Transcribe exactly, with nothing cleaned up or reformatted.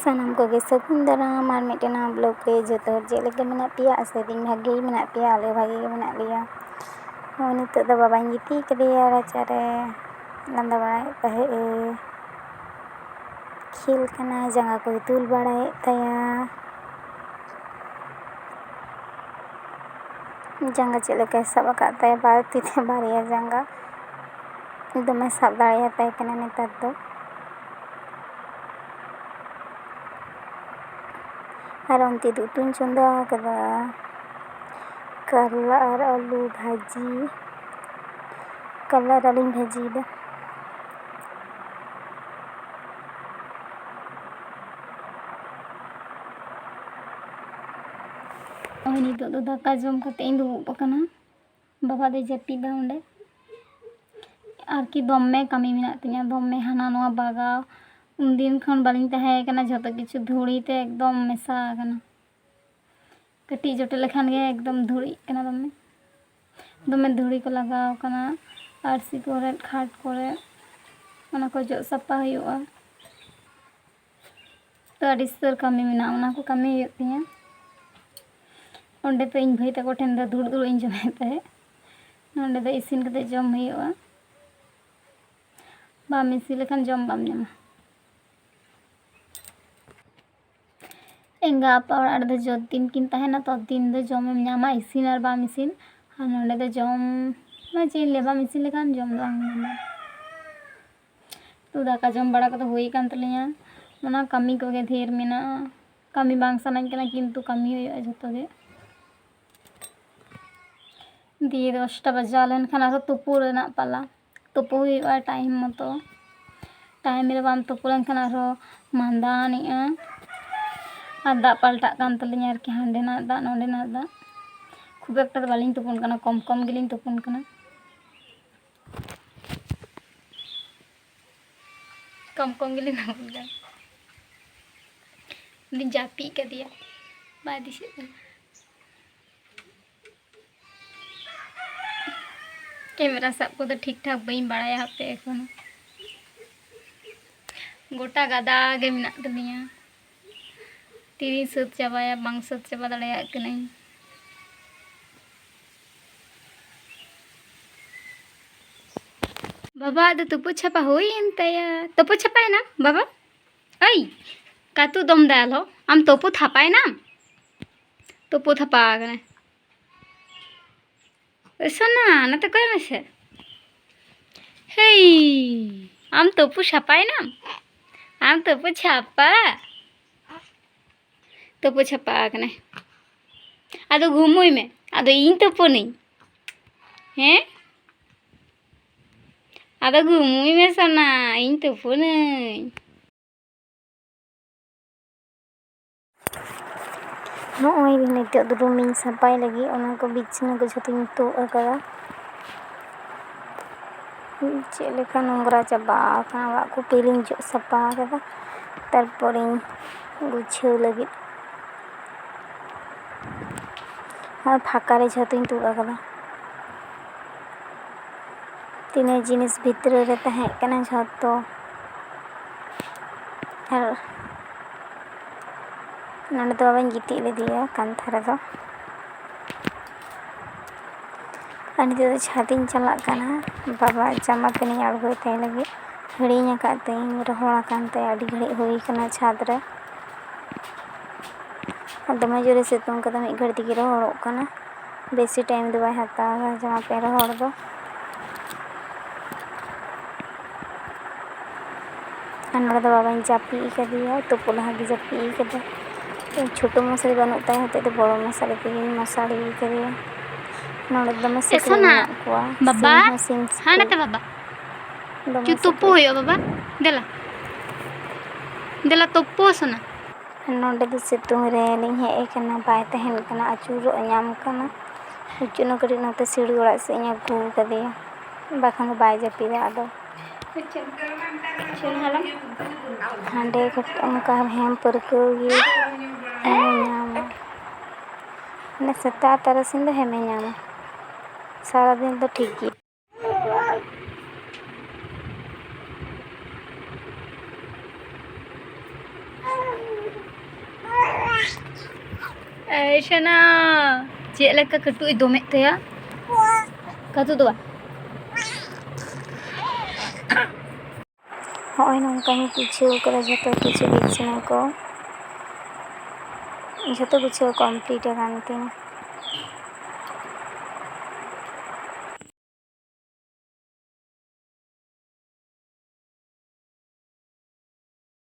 ᱥᱟᱱᱟᱢ ᱠᱚᱜᱮ ᱥᱟᱹᱜᱩᱱ ᱫᱟᱨᱟᱢ ᱟᱨ ᱢᱤᱫᱴᱮᱱ ᱱᱟᱣᱟ ᱵᱞᱚᱜ ᱨᱮ᱾ ᱡᱚᱛᱚ ᱦᱚᱲ ᱪᱮᱫ ᱞᱮᱠᱟ ᱢᱮᱱᱟᱜ ᱯᱮᱭᱟ? ᱟᱥᱟᱭᱫᱟᱹᱧ ᱵᱷᱟᱜᱮ ᱜᱮ ᱢᱮᱱᱟᱜ ᱯᱮᱭᱟ, ᱟᱞᱮ ᱵᱷᱟᱜᱮ ᱜᱮ ᱢᱮᱱᱟᱜ ᱞᱮᱭᱟ᱾ ᱱᱚᱜᱼᱚᱭ ᱱᱤᱛᱚᱜ ᱫᱚ ᱵᱟᱵᱟᱧ ᱜᱤᱛᱤᱡ ᱠᱟᱫᱮᱭᱟ ᱨᱟᱪᱟ ᱨᱮ, ᱞᱟᱸᱫᱟ ᱵᱟᱲᱟᱭᱮᱫ ᱛᱟᱦᱮᱸᱜ ᱮ, ᱠᱷᱮᱞ ᱠᱟᱱᱟᱭ, ᱡᱟᱸᱜᱟ ᱠᱚᱭ ᱛᱩᱞ ᱵᱟᱲᱟᱭᱮᱫ ᱛᱟᱭᱟ᱾ ᱡᱟᱸᱜᱟ ᱪᱮᱫ ᱞᱮᱠᱟᱭ ᱥᱟᱵ ᱟᱠᱟᱫ ᱛᱟᱭᱟ, ᱵᱟᱨ ᱛᱤ ᱛᱮ ᱵᱟᱨᱭᱟ ᱡᱟᱸᱜᱟ, ᱫᱚᱢᱮ ᱥᱟᱵ ᱫᱟᱲᱮᱭᱟᱛᱟᱭ ᱠᱟᱱᱟ ᱱᱮᱛᱟᱨ ᱫᱚ᱾ ᱟᱨ ᱚᱱᱛᱮ ᱫᱚ ᱩᱛᱩᱧ ᱪᱚᱸᱫᱟ ᱟᱠᱟᱫᱟ, ᱠᱟᱨᱞᱟ ᱟᱨ ᱟᱹᱞᱩ ᱵᱷᱟᱹᱡᱤ, ᱠᱟᱨᱞᱟ ᱟᱨ ᱟᱹᱞᱩᱧ ᱵᱷᱟᱹᱡᱤᱭᱮᱫᱟ᱾ ᱱᱚᱜᱼᱚᱭ ᱱᱤᱛᱚᱜ ᱫᱚ ᱫᱟᱠᱟ ᱡᱚᱢ ᱠᱟᱛᱮ ᱤᱧ ᱫᱩᱲᱩᱵ ᱟᱠᱟᱱᱟ᱾ ᱵᱟᱵᱟ ᱫᱚᱭ ᱡᱟᱹᱯᱤᱫᱟ ᱚᱸᱰᱮ᱾ ᱟᱨᱠᱤ ᱫᱚᱢᱮ ᱠᱟᱹᱢᱤ ᱢᱮᱱᱟᱜ ᱛᱤᱧᱟᱹ, ᱫᱚᱢᱮ ᱦᱟᱱᱟ ᱱᱚᱣᱟ ᱵᱟᱜᱟᱣ᱾ ᱩᱱᱫᱤᱱ ᱠᱷᱚᱱ ᱵᱟᱹᱞᱤᱧ ᱛᱟᱦᱮᱸ ᱠᱟᱱᱟ, ᱡᱷᱚᱛᱚ ᱠᱤᱪᱷᱩ ᱫᱷᱩᱲᱤ ᱛᱮ ᱮᱠᱫᱚᱢ ᱢᱮᱥᱟ ᱟᱠᱟᱱᱟ᱾ ᱠᱟᱹᱴᱤᱡ ᱡᱚᱴᱮᱫ ᱞᱮᱠᱷᱟᱱ ᱜᱮ ᱮᱠᱫᱚᱢ ᱫᱷᱩᱲᱤᱜ ᱠᱟᱱᱟ ᱫᱚᱢᱮ᱾ ᱫᱚᱢᱮ ᱫᱷᱩᱲᱤ ᱠᱚ ᱞᱟᱜᱟᱣ ᱠᱟᱱᱟ ᱟᱹᱨᱥᱤ ᱠᱚᱨᱮ, ᱠᱷᱟᱴ ᱠᱚᱨᱮ, ᱚᱱᱟ ᱠᱚ ᱡᱚᱜ ᱥᱟᱯᱷᱟ ᱦᱩᱭᱩᱜᱼᱟ᱾ ᱛᱚ ᱟᱹᱰᱤ ᱩᱥᱛᱟᱹᱨ ᱠᱟᱹᱢᱤ ᱢᱮᱱᱟᱜᱼᱟ, ᱚᱱᱟ ᱠᱚ ᱠᱟᱹᱢᱤ ᱦᱩᱭᱩᱜ ᱛᱤᱧᱟᱹ᱾ ᱚᱸᱰᱮ ᱛᱚ ᱤᱧ ᱵᱷᱟᱹᱭ ᱛᱟᱠᱚ ᱴᱷᱮᱱ ᱫᱚ ᱫᱩᱲᱩᱵ ᱫᱩᱲᱩᱵ ᱤᱧ ᱡᱚᱢᱮᱫ ᱛᱟᱦᱮᱸᱫ, ᱱᱚᱸᱰᱮ ᱫᱚ ᱤᱥᱤᱱ ᱠᱟᱛᱮ ᱡᱚᱢ ᱦᱩᱭᱩᱜᱼᱟ᱾ ᱵᱟᱢ ᱤᱥᱤᱱ ᱞᱮᱠᱷᱟᱱ ᱡᱚᱢ ᱵᱟᱢ ᱧᱟᱢᱟ᱾ ᱮᱸᱜᱟ ᱟᱯᱟ ᱚᱲᱟᱜ ᱨᱮᱫᱚ ᱡᱚᱛ ᱫᱤᱱ ᱠᱤᱱ ᱛᱟᱦᱮᱱᱟ, ᱛᱚᱛ ᱫᱤᱱ ᱫᱚ ᱡᱚᱢᱮᱢ ᱧᱟᱢᱟ, ᱤᱥᱤᱱ ᱟᱨ ᱵᱟᱢ ᱤᱥᱤᱱ᱾ ᱟᱨ ᱱᱚᱸᱰᱮ ᱫᱚ ᱡᱚᱢ, ᱢᱟᱱᱮ ᱪᱮᱫ ᱤᱧ ᱞᱟᱹᱭᱟ, ᱵᱟᱢ ᱤᱥᱤᱱ ᱞᱮᱠᱷᱟᱱ ᱡᱚᱢ ᱫᱚ ᱵᱟᱝ ᱧᱟᱢᱟ᱾ ᱛᱚ ᱫᱟᱠᱟ ᱡᱚᱢ ᱵᱟᱲᱟ ᱠᱚᱫᱚ ᱦᱩᱭ ᱟᱠᱟᱱ ᱛᱟᱞᱤᱧᱟ᱾ ᱚᱱᱟ ᱠᱟᱹᱢᱤ ᱠᱚᱜᱮ ᱰᱷᱮᱨ ᱢᱮᱱᱟᱜᱼᱟ᱾ ᱠᱟᱹᱢᱤ ᱵᱟᱝ ᱥᱟᱱᱟᱧ ᱠᱟᱱᱟ, ᱠᱤᱱᱛᱩ ᱠᱟᱹᱢᱤ ᱦᱩᱭᱩᱜᱼᱟ ᱡᱷᱚᱛᱚ ᱜᱮ᱾ ᱫᱤᱭᱮ ᱫᱚᱥᱴᱟ ᱵᱟᱡᱟᱣ ᱞᱮᱱᱠᱷᱟᱱ ᱟᱨᱦᱚᱸ ᱛᱩᱯᱩ ᱨᱮᱱᱟᱜ ᱯᱟᱞᱟ᱾ ᱛᱩᱯᱩ ᱦᱩᱭᱩᱜᱼᱟ ᱴᱟᱭᱤᱢ ᱢᱚᱛᱚ᱾ ᱴᱟᱭᱤᱢ ᱨᱮ ᱵᱟᱢ ᱛᱩᱯᱩ ᱞᱮᱱᱠᱷᱟᱱ ᱟᱨᱦᱚᱸ ᱢᱟᱸᱫᱟ ᱟᱹᱱᱤᱡᱼᱟ᱾ ᱟᱨ ᱫᱟᱜ ᱯᱟᱞᱴᱟᱜ ᱠᱟᱱ ᱛᱟᱹᱞᱤᱧᱟ ᱟᱨᱠᱤ, ᱦᱟᱸᱰᱮᱱᱟᱜ ᱫᱟᱜ ᱱᱚᱸᱰᱮᱱᱟᱜ ᱫᱟᱜ᱾ ᱠᱷᱩᱵ ᱮᱠᱴᱟ ᱫᱚ ᱵᱟᱹᱞᱤᱧ ᱛᱩᱯᱩᱱ ᱠᱟᱱᱟ, ᱠᱚᱢ ᱠᱚᱢ ᱜᱮᱞᱤᱧ ᱛᱩᱯᱩᱱ ᱠᱟᱱᱟ᱾ ᱠᱚᱢ ᱠᱚᱢ ᱜᱮᱞᱤᱧ ᱛᱩᱯᱩᱱ ᱠᱟᱱᱟ᱾ ᱩᱱᱤᱧ ᱡᱟᱹᱯᱤᱫ ᱠᱟᱫᱮᱭᱟ, ᱵᱟᱭ ᱫᱤᱥᱟᱹᱜ ᱠᱟᱱᱟ᱾ ᱠᱮᱢᱮᱨᱟ ᱥᱟᱵ ᱠᱚᱫᱚ ᱴᱷᱤᱠ ᱴᱷᱟᱠ ᱵᱟᱹᱧ ᱵᱟᱲᱟᱭᱟ ᱦᱟᱯᱮ ᱮᱠᱷᱚᱱ᱾ ᱜᱚᱴᱟ ᱜᱟᱫᱟ ᱜᱮ ᱢᱮᱱᱟᱜ ᱛᱟᱹᱞᱤᱧᱟ᱾ ᱛᱤᱨᱤᱧ ᱥᱟᱹᱛ ᱪᱟᱵᱟᱭᱟ, ᱵᱟᱝ ᱥᱟᱹᱛ ᱪᱟᱵᱟ ᱫᱟᱲᱮᱭᱟᱜ ᱠᱟᱹᱱᱟᱹᱧ᱾ ᱵᱟᱵᱟᱣᱟᱜ ᱫᱚ ᱛᱩᱯᱩ ᱪᱷᱟᱯᱟ ᱦᱩᱭᱮᱱ ᱛᱟᱭᱟ᱾ ᱛᱩᱯᱩ ᱪᱷᱟᱯᱟᱭᱮᱱᱟᱢ ᱵᱟᱵᱟ? ᱟᱹᱭ, ᱠᱟᱹᱛᱩ ᱫᱚᱢ ᱫᱟᱭᱟᱞ ᱦᱚ, ᱟᱢ ᱛᱩᱯᱩ ᱛᱷᱟᱯᱟᱭᱮᱱᱟᱢ? ᱛᱩᱯᱩ ᱛᱷᱟᱯᱟ ᱟᱠᱟᱱᱟᱭ᱾ ᱮ ᱥᱳᱱᱟ, ᱱᱚᱛᱮ ᱠᱚᱭ ᱢᱮᱥᱮ᱾ ᱦᱮᱭ, ᱟᱢ ᱛᱩᱯᱩ ᱥᱟᱯᱷᱟᱭᱮᱱᱟᱢ? ᱟᱢ ᱛᱩᱯᱩ ᱪᱷᱟᱯᱟ? ᱛᱩᱯᱩ ᱪᱷᱟᱯᱟ ᱟᱠᱟᱱᱟᱭ᱾ ᱟᱫᱚ ᱜᱷᱩᱢᱩᱭ ᱢᱮ, ᱟᱫᱚ ᱤᱧ ᱛᱩᱯᱩᱱᱟᱹᱧ᱾ ᱦᱮᱸ? ᱟᱫᱚ ᱜᱷᱩᱢᱩᱭ ᱢᱮ ᱥᱳᱱᱟ, ᱤᱧ ᱛᱩᱯᱩᱱᱟᱹᱧ᱾ ᱱᱚᱜᱼᱚᱭ ᱱᱤᱛᱚᱜ ᱫᱚ ᱨᱩᱢᱤᱧ ᱥᱟᱯᱷᱟᱭ ᱞᱟᱹᱜᱤᱫ, ᱚᱱᱟ ᱠᱚ ᱵᱤᱪᱷᱱᱟᱹ ᱠᱚ ᱡᱷᱚᱛᱚᱧ ᱛᱩᱫ ᱟᱠᱟᱫᱟ᱾ ᱪᱮᱫ ᱞᱮᱠᱟ ᱱᱚᱝᱨᱟ ᱪᱟᱵᱟ ᱟᱠᱟᱱᱟ, ᱚᱲᱟᱜ ᱠᱚ ᱯᱩᱭᱞᱩᱧ ᱡᱚᱜ ᱥᱟᱯᱷᱟ ᱟᱠᱟᱫᱟ, ᱛᱟᱨᱯᱚᱨᱮᱧ ᱜᱩᱪᱷᱟᱹᱣ ᱞᱟᱹᱜᱤᱫ᱾ ᱱᱚᱜᱼᱚᱭ ᱯᱷᱟᱸᱠᱟ ᱨᱮ ᱡᱷᱚᱛᱚᱧ ᱛᱩᱫ ᱟᱠᱟᱫᱟ᱾ ᱛᱤᱱᱟᱹᱜ ᱡᱤᱱᱤᱥ ᱵᱷᱤᱛᱨᱤ ᱨᱮ ᱛᱟᱦᱮᱸ ᱠᱟᱱᱟ ᱡᱷᱚᱛᱚ᱾ ᱟᱨ ᱱᱚᱰᱮ ᱫᱚ ᱵᱟᱵᱟᱧ ᱜᱤᱛᱤᱡ ᱞᱮᱫᱮᱭᱟ ᱠᱟᱱᱛᱷᱟ ᱨᱮᱫᱚ᱾ ᱟᱨ ᱱᱤᱛᱚᱜ ᱫᱚ ᱪᱷᱟᱫᱽ ᱤᱧ ᱪᱟᱞᱟᱜ ᱠᱟᱱᱟ, ᱵᱟᱵᱟ ᱡᱟᱢᱟ ᱯᱮᱱ ᱤᱧ ᱟᱬᱜᱚᱭ ᱛᱟᱭ ᱞᱟᱹᱜᱤᱫ᱾ ᱦᱤᱲᱤᱧ ᱟᱠᱟᱫ ᱛᱟᱹᱧ, ᱨᱚᱦᱚᱲ ᱟᱠᱟᱱ ᱛᱟᱭᱟ, ᱟᱹᱰᱤ ᱜᱷᱟᱹᱲᱤᱡ ᱦᱩᱭ ᱠᱟᱱᱟ ᱪᱷᱟᱫᱽ ᱨᱮ᱾ ᱟᱨ ᱫᱚᱢᱮ ᱡᱳᱨᱮ ᱥᱤᱛᱩᱝ ᱠᱟᱫᱟ, ᱢᱤᱫ ᱜᱷᱟᱹᱲᱤ ᱛᱮᱜᱮ ᱨᱚᱦᱚᱲᱚᱜ ᱠᱟᱱᱟ᱾ ᱵᱮᱥᱤ time ᱫᱚ ᱵᱟᱭ ᱦᱟᱛᱟᱣᱟ ᱡᱟᱢᱟ ᱯᱮᱱ ᱨᱚᱦᱚᱲ ᱫᱚ᱾ ᱟᱨ ᱱᱚᱰᱮ ᱫᱚ ᱵᱟᱵᱟᱧ ᱡᱟᱹᱯᱤᱫ ᱟᱠᱟᱫᱮᱭᱟ, ᱛᱩᱯᱩ ᱞᱟᱦᱟ ᱜᱮ ᱡᱟᱹᱯᱤᱫ ᱟᱠᱟᱫᱟ᱾ ᱪᱷᱳᱴᱳ ᱢᱚᱥᱟᱨᱤ ᱵᱟᱹᱱᱩᱜ ᱛᱟᱭ ᱦᱚᱛᱮᱡ ᱛᱮ ᱵᱚᱲᱚ ᱢᱚᱥᱟᱨᱤ ᱛᱮᱜᱮᱧ ᱢᱚᱥᱟᱨᱤ ᱟᱠᱟᱫᱮᱭᱟ᱾ ᱱᱚᱰᱮ ᱫᱚᱢᱮ ᱮ ᱥᱤᱠᱲᱤᱡ ᱥᱳᱱᱟ, ᱢᱮᱱᱟᱜ ᱠᱚᱣᱟ᱾ ᱵᱟᱵᱟ, ᱥᱤᱢ ᱦᱚᱸ ᱦᱟᱸᱰᱮ ᱥᱤᱠᱲᱤᱡ᱾ ᱛᱮ ᱵᱟᱵᱟ᱾ ᱫᱚᱢᱮ ᱪᱩ ᱛᱩᱯᱩ ᱥᱤᱠᱲᱤᱡ᱾ ᱦᱩᱭᱩᱜᱼᱟ ᱵᱟᱵᱟ, ᱫᱮᱞᱟ᱾ ᱫᱮᱞᱟ ᱛᱩᱯᱩ ᱥᱳᱱᱟ᱾ ᱱᱚᱰᱮ ᱫᱚ ᱥᱤᱛᱩᱝ ᱨᱮ ᱞᱤᱧ ᱦᱮᱡ ᱟᱠᱟᱱᱟ, ᱵᱟᱭ ᱛᱟᱦᱮᱱ ᱠᱟᱱᱟ, ᱟᱹᱪᱩᱨᱚᱜ ᱧᱟᱢ ᱠᱟᱱᱟ᱾ ᱩᱪᱩ ᱱᱚ ᱠᱟᱹᱴᱤᱡ ᱱᱚᱛᱮ ᱥᱤᱲᱤ ᱚᱲᱟᱜ ᱥᱮᱫ ᱤᱧ ᱟᱹᱜᱩ ᱟᱠᱟᱫᱮᱭᱟ, ᱵᱟᱠᱷᱟᱱ ᱫᱚ ᱵᱟᱭ ᱡᱟᱹᱯᱤᱫᱟ ᱟᱫᱚ᱾ ᱦᱟᱸᱰᱮ ᱠᱟᱹᱴᱤᱡ ᱚᱱᱠᱟ ᱦᱮᱢ ᱯᱟᱹᱨᱠᱟᱹᱣ ᱜᱮ ᱦᱮᱢᱮ ᱧᱟᱢᱟ, ᱢᱟᱱᱮ ᱥᱮᱛᱟᱜ ᱛᱟᱨᱟᱥᱤᱧ ᱫᱚ ᱦᱮᱢᱮ ᱧᱟᱢᱟ, ᱥᱟᱨᱟᱫᱤᱱ ᱫᱚ ᱴᱷᱤᱠ ᱜᱮ᱾ ᱮᱭ ᱥᱳᱱᱟ, ᱪᱮᱫ ᱞᱮᱠᱟ ᱠᱟᱹᱴᱩᱵ ᱮ ᱫᱚᱢᱮᱜ ᱛᱟᱭᱟ? ᱠᱟᱹᱴᱩᱵ ᱫᱚ ᱵᱟᱝ᱾ ᱦᱚᱸᱜᱼᱚᱭ ᱱᱚᱝᱠᱟᱧ ᱜᱩᱪᱷᱟᱹᱣ ᱠᱟᱫᱟ ᱡᱷᱚᱛᱚ ᱠᱤᱪᱷᱩ ᱵᱤᱪᱷᱱᱟᱹ ᱠᱚ, ᱡᱷᱚᱛᱚ ᱜᱩᱪᱷᱟᱹᱣ complete ᱟᱠᱟᱱ ᱛᱤᱧᱟ᱾